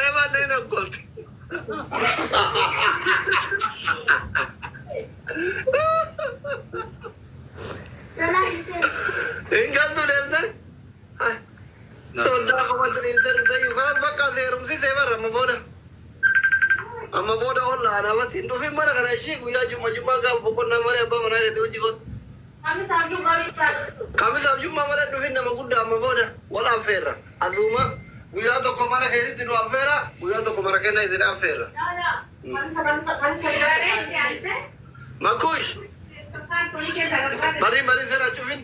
Eemaan ni nokkolti. Hin galtu deemte. Soddaa qofatti dhiiftee dhufte iyyuu kanas bakka heerumsisee bara amma booda. Amma booda olla anaafatti hin dhufin mana kana ishii guyyaa jumma jummaa gaafa boqonnaa malee abbaa manaa keetii hojii gootu. Kamisaaf jummaa malee dhufin nama guddaa amma booda wal affeerra. Azuuma guyyaa tokko mana keessatti nu affeera, guyyaa tokko mana kenna isin affeerra. Makuush bari bari seera cufin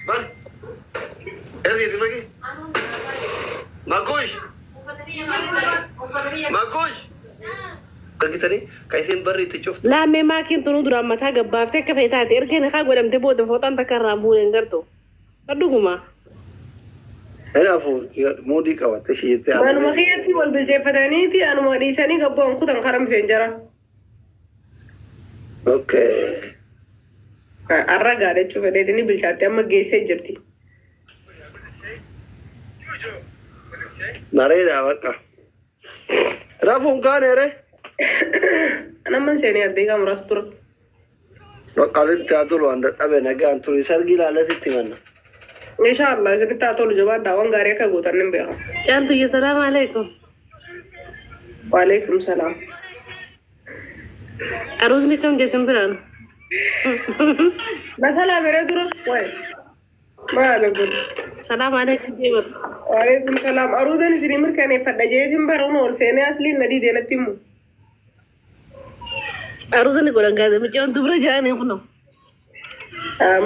bari. Eessi maki? Makuush makuush. Argitanii kan isin barri itti cuftu. Laammee maakiin tunuu duraan mataa gabbaaftee akka fe'e taate erga inni godhamte booda fooxaan takka irraa hin fuune hin gartu. Dhuguma. Kanaafuu muudii qabatte ishee jettee Manuma kiyyatti wal bilcheeffataniiti anuma dhiisanii gabboon kutan karamseen jara. Okay. Arra gaadhachuu fedheeti ni bilchaatte amma geessee jirti. Bareedaa bakka. Rafuun kaaneere. Anamman seenee addee muraasa tura. Bakka asitti haa tolu waan dadhabe nagaan turi sargii ilaalatitti manna. Insha Allah isinitti haa tolu, jabaadhaa, waan gaarii akka gootan nin beeka. Caaltuyye, salaamu alaikum. Waalaikum salaam. Aruusni kam jesin biraan? Na salaam yeree dura wayi. Maali kun? Salaamu alaikum jeebar. Waalaikum salaam. Aruudan isinii mirkaneeffadha jeetiin bara ol seenee asliin na diidee natti himu. Aruusni godhan gaazee mucaan dubra jaanii kunoo.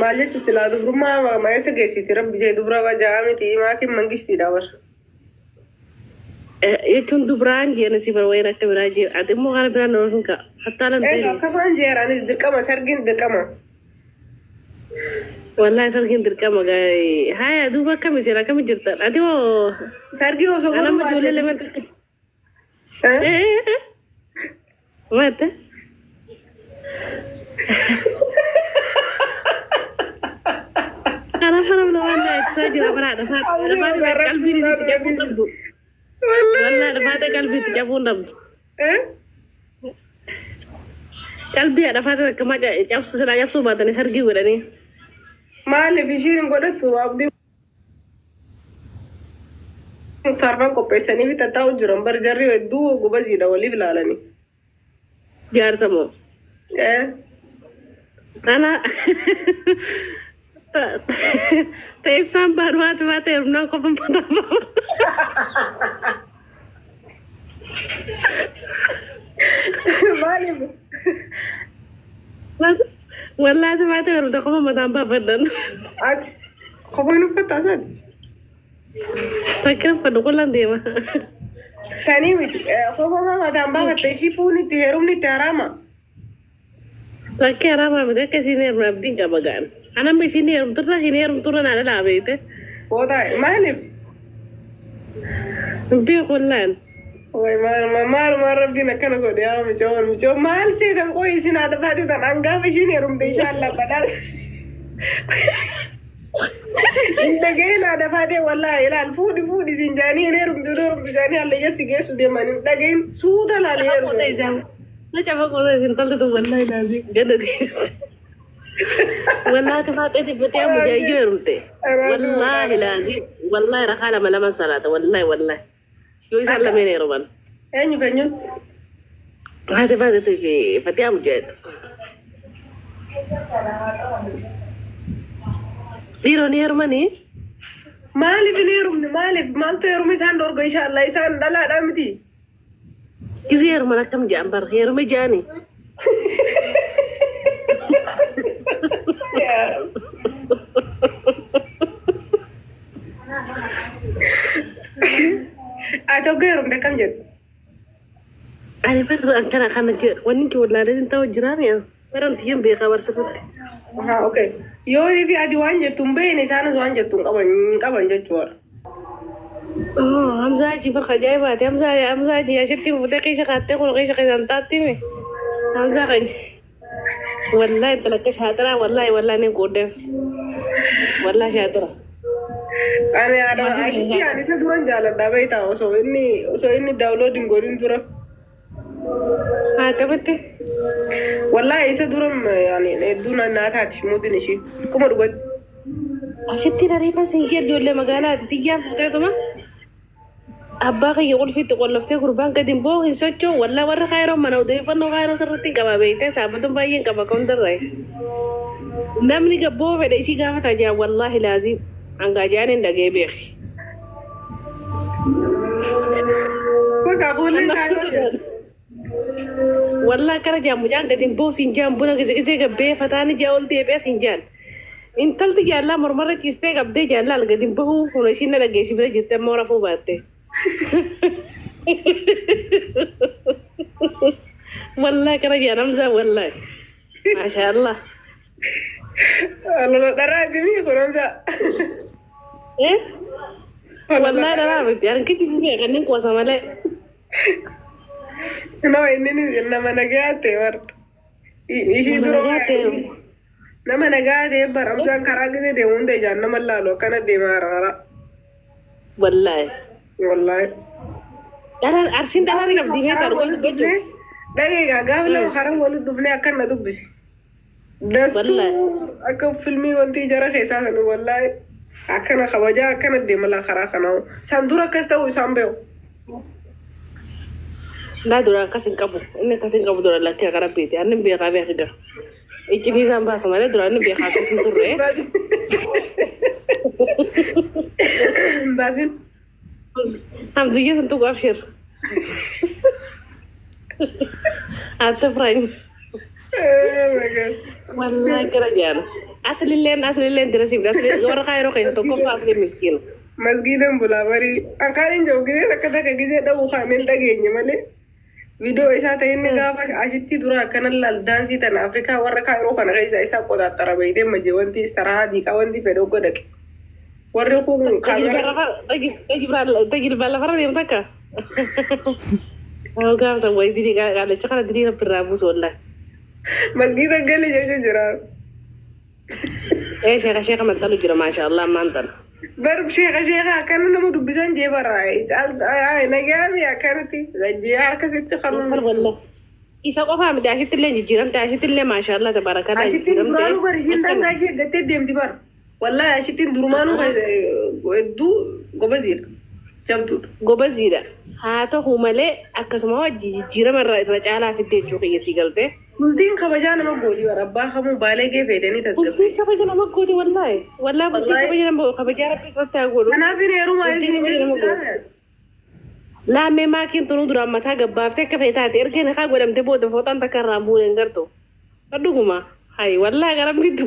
Maal jechuun silaa dubrummaa ma eessa geessiti, rabbi jee dubra jaa miti, maakin mangistiidha bara. Jechuun dubraan jeena si bara wayin akka biraa jee, ati immoo kana biraan nama finka hattaalan Egaa ta'e. Akkasumaan jeeraanis dirqama, sargiin dirqama. Wallahi sargiin dirqama gaa'ee. Haya, duuba akkami seera, akkami jirta? Ati hoo? Sargii osoo godhuu Anama ijoollee baate. lama takka. Maata? Kanaaf nama waan na ibsaa jira bara dhafaate qalbiin itti cabuu dhabdu. Wallahi dhafaate qalbii itti cabuu dhabdu. Qalbii dhafaate akka maa cabsu silaa cabsuu baatanii sargii godhanii. Maaliif ishiin hin godhattu? Abdii Muktaarfaan qopheessanii fi tattaa'u jiran bar, jarri hedduu gobaziidha waliif ilaalanii. Jaarsa moo? Ana ta ibsaan baadhu haati baate heerumnaan qofa mataa. Maaliif? Wallahi baate heerumte qofa mataan baafadhan. Ati kopheen uffattaa san? Fakkiin uffadhu qullaan deema. Sanii miti. Kophee mataan baafatte, ishii fuuni itti heerumni itti haraama. Lakkee, haraamaa miti, akka isiin heerumne abdiin qaba ga'an. Anamma isiin heerumturra hin heerumturra naa dhalaa beekte. Booda maaliif? Hin beeku wallaan. Way, maal maal maal, rabbiin akkana godhe yaa micoon micoon, maal seetan qoy isin haadha baate tan hangaafa ishiin heerumte inshallah badhaas. Hin dhagahin, haadha baatee wallahi ilaal, fuudhi fuudhi siin jaanii, hin heerumtu hin heerumtu jaanii hallayya si geessu deeman, hin dhagahin, suuta laali heerumte. Na cafa qoota isin talti tun, wallahi laazim ganda deebiste. Wallahi tafaaxee dhibbatee amma jaayyoo heerumte. Wallahi laazim, wallahi rakaa lama lama salaata, wallahi wallahi. Yoo isaan lameen heeruman. Eenyu feenyuun? Haati faateetii fi Fatihaa Mujaahid. Dhiironni heerumanii. Maaliif hin heerumne? Maaliif, maaltu heeruma isaan dorgo? Inshallah isaan dhalaadhaa miti. Gisee heeruman akkam jedhan bara heerume jedhanii. Ati hoggaa heerumte akkam jettu? Ani bara akkana kana wanni kee wallaalee hin ta'u jiraami. Bara nuti hin beekaa barsirratti. Haa, okay. Yoo fi ati waan jettu hin beekne, isaanis waan jettu hin qaban hin qaban jechuudha. Hamzaa achi bakka ajaa'ibaati. Hamzaa Hamzaa achi ashitti fuutee keessa kaattee kun keessa keessaan taatti mi? Hamzaa kan wallahi intala akka shaatiraa, wallahi wallahi ni qooddeef. Wallahi shaatira. Ani haadha ani isa duran jaaladha beektaa osoo inni download hin godhin dura. Haa qabatti. Wallaahi isa duran yani hedduu naa taati moodin ishii akkuma dhugatti. Ashitti ariifan siin ijoollee magaalaati tiyyaan fuuteetuma. Abbaa kiyya qulfiitti qolloftee gurbaan gadi hin boo hin socho'u. Wallaa warra kaayiroo mana odeeffannoo kaayiroo sirriitti hin qaba beektee saabatuun baay'een qaba kan. Namni gabboo fedhe isii gaafata jaa, wallaahi laazim hangaa jaan hin dhagee beeki. Bakka fuulleen kaayiroo jira. Wallaa akkana jaan mucaan gadi hin boo siin jaan buna gise gisee gabbee fataani jaa ol deebi'ee siin jaan. Intalti jaallaa mormarra ciistee qabdee jaallaa gadi hin bahuu kun isiin na dhageessi bira jirte ammoo rafuu baatte. Wallaahi kana jaan Hamzaa, wallaahi. Maashaa Allah. Lola dharaati mi kunuunsa. Eh? Wallaahi dharaa miti. Ani kijibu kanneen qoosa malee. Nama inni nama nagaa ta'e bar. Ishii Nama dura nagaa ta'e. Nama nagaa ta'e bar. Hamzaan karaa gisee deemu hunda ijaan nama laalu akkana deema haraara. Wallaahi. Wallaahi. Dharaan Arsiin dharaan qabdi beektaa dhugaa dubbachuuf. Dhageegaa gaafa lama karaa walitti dhufnee akkan na dubbise. Dastuur akka filmii wanti jara keessaa sana, wallaahi akkana kabajaa akkana deema laa karaa kanaa. San dura akkas ta'uu isaan beeku. Laa dura akkas hin qabu. Inni akkas hin qabu dura lakkee akka rabbiiti. Anni beekaa beekaa. Iccitii isaan baasa malee dura inni beekaa akkas hin turre. Baasin. Hamdiyya san tuqu abshir. Attafrañ. Wallaahi gara jaana. Aslilleen aslilleen dirasiif asli warra kaayiroo keessa tokkoffaa asli miskiina. Masgiidan bulaa barii. Ankaan hin jiru gisee takka takka gisee dha'uu kaan hin dhageenye malee. Viidiyoo isaa ta'e inni gaafa ashitti dura akkana laal daansii tana Afrikaa warra kaayiroo kana keessa isaa qoxaaxara beeytee majje wanti istarahaa diiqaa wanti fedhe oggo dhaqe. Warri kun kaameraa. Tajilbaa lafarra deemu takka. Haa gaafa wayi dirii qaalacha kana dirii rabbi irraa buusu wallaahi. Masgiida gali jechuun jira. Ee, sheeka sheeka maxxanu jira, maasha Allah, ammaan tana. Bar sheeka sheeka akkana nama dubbisan jee barra nagaami akkanatti jee harka sitti kanuun. Wallaahi. Isa qofaa miti, ashitti illee jijjiiramte, ashitti illee maasha Allah tabaarakallaa Ashittiin jijjiiramte. duraanuu bari ishiin dangaa ishee eeggattee deemti bar. Wallaahi ashittiin durumaanuu hedduu gobaziidha. Jabduudha. Gobaziidha. Haa ta'u malee akkasuma wajji jijjiirama irra caalaa fidde jechuu kiyya sii galtee. Bultiin kabajaa nama gooti bar, abbaa kamuu baalee gee feetanii Bultiin tasgabbeessi. kabaja nama gooti wallaahi. Wallaahi bultiin Wallaahi. kabaja nama kabajaa rabbi irratti haa godhu. Kanaaf hin heerumaa Bultiin isin kabaja nama gooti. Laammee maakiin tunuu duraan mataa gabbaaftee akka fe'e taate erga nikaa godhamte booda fooxaan takka irraa buune hin gartu. Dhuguma. Hayi wallaahi gara bittu.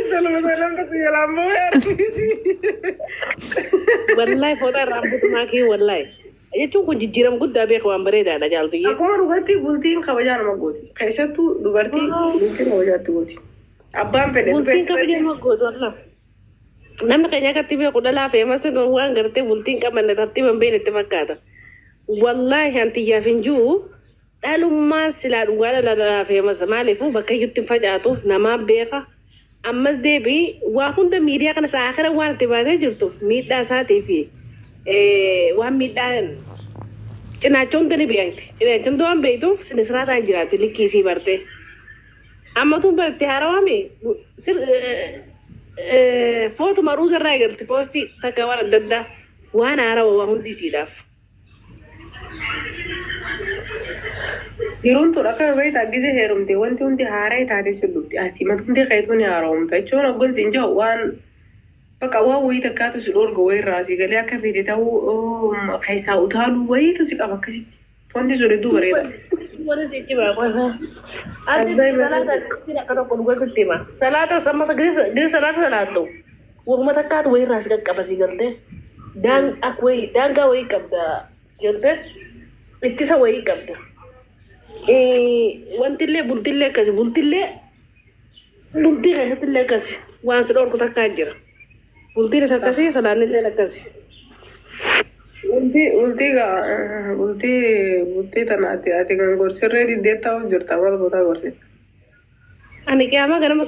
Salam tokko jalaan boo'ee. Wallaahi fooxaa irraa buutu maakiin wallaahi. Jechuun kun jijjiirama guddaa beeku waan bareedaadha jaaltiyye. Akkuma dhugatti bultiin kabajaa nama gooti. Keessattuu dubartii bultiin kabajaatti gooti. Abbaan fedhe Bultiin dhufee kabaja nama gootu wallaahi. Namni keenya akkatti beeku dhalaa feemasi waan gartee bultiin qabanne tartiiba hin beekne itti fakkaata. Wallaahi antiyyaaf hin jiru dhalummaan silaa dhugaa dhalaa feemasa maaliifuu bakka iyyutti hin facaatu namaa beeka. Ammas deebii waa hunda miidiyaa kana saakira waan itti baatee jirtuuf miidhaa isaatii fi waan miidhaa cinaacha hunda ni beekti. Cinaacha hunda waan beektuuf sinisiraataan jiraatti likkii isii bartee. Amma tun barte haarawaame footuma ruuza irraa eegalti poostii takka waan adda addaa waan haarawa waa hundi isiidhaaf. Yeroon tun akka beektaa gisee heerumte wanti hundi haaraa taatee si dhufti. Ati matundi keetuu ni haaromta jechuun hoggansi hin jiru waan bakka waan wayii takkaatu si dhorga wayii irraa si galee akka feete ta'uu keessaa utaaluu wayiitu si qaba akkasitti. Wanti sun hedduu bareeda. Wani si itti baaqosa. Ati salaata akka tokko dhuga sitti hima. Salaata amma gisa salaata salaattu. Wahuma takkaatu wayii irraa si qaqqaba si galtee. Daangaa wayii qabda si galtee. Ittisa wayii qabda. Wantillee bultillee akkasi bultillee bultii keessattillee akkasi waan si dhorku takkaa jira. Bultiin isa akkasii salaannillee akkasi. Bultii bultii gaa bultii bultii tanaati ati kan gorsirree diddeettaa jirta maal gootaa gorsite. Ani qiyaamaa ganama.